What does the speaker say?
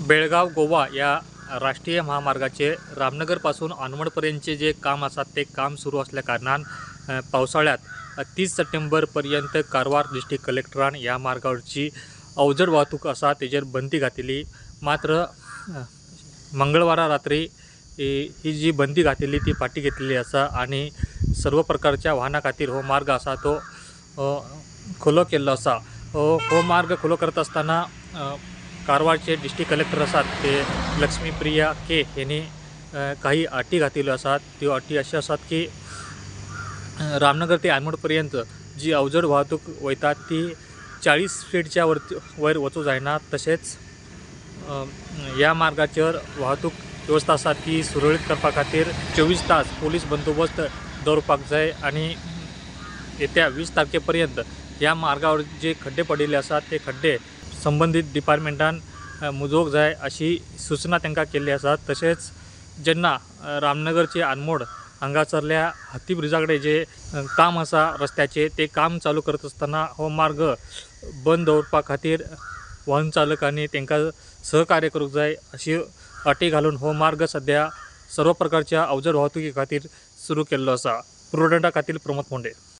बेळगांव गोवा या राष्ट्रीय महामार्गाचे रामनगर पासून आनमोड पर्यंतचे जे काम आसा ते काम सुरू असल्या कारणान पावसाळ्यात 30 सप्टेंबर पर्यंत कारवार डिस्ट्रिक्ट कलेक्टरान ह्या मार्गावरची अवजड वाहतूक आसा तेजेर बंदी घातिल्ली. मात्र मंगळवारा रात्री ही जी बंदी घातिल्ली ती फाटी घेतलेली आसा आनी सर्व प्रकारच्या वाहना खातीर हो मार्ग आसा तो खुलो केल्लो आसा. हो मार्ग खुलो करता आसतना कारवारचे डिस्ट्रिक्ट कलेक्टर आसात ते लक्ष्मीप्रिया के यांनी काही अटी घातिल्ल्यो आसात. त्यो अटी अश्यो आसात की रामनगर ते आनमोड पर्यंत जी अवजड वाहतूक वयता ती 40 फीटच्या वयर वचूं जायना. तशेंच ह्या मार्गाचेर वाहतूक वेवस्था आसा ती सुरळीत करपा खातीर 24 तास पोलीस बंदोबस्त दवरपाक जाय आनी येत्या 20 तारखे पर्यंत ह्या मार्गावर जे खड्डे पडिल्ले आसात ते खड्डे संबंदीत डिपार्टमेंटान मुजोवंक जाय अशी सूचना तांकां केल्ली आसा. तशेंच जेन्ना रामनगरचे आनमोड हांगासरल्या हत्ती ब्रिजा कडेन जे काम आसा रस्त्याचें ते काम चालू करत आसतना हो मार्ग बंद दवरपा खातीर वाहन चालकांनी तांकां सहकार्य करूंक जाय अशी अटी घालून हो मार्ग सद्या सर्व प्रकारच्या अवजड वाहतुकी खातीर सुरू केल्लो आसा. प्रुडंटा खातीर प्रमोद फोंडे.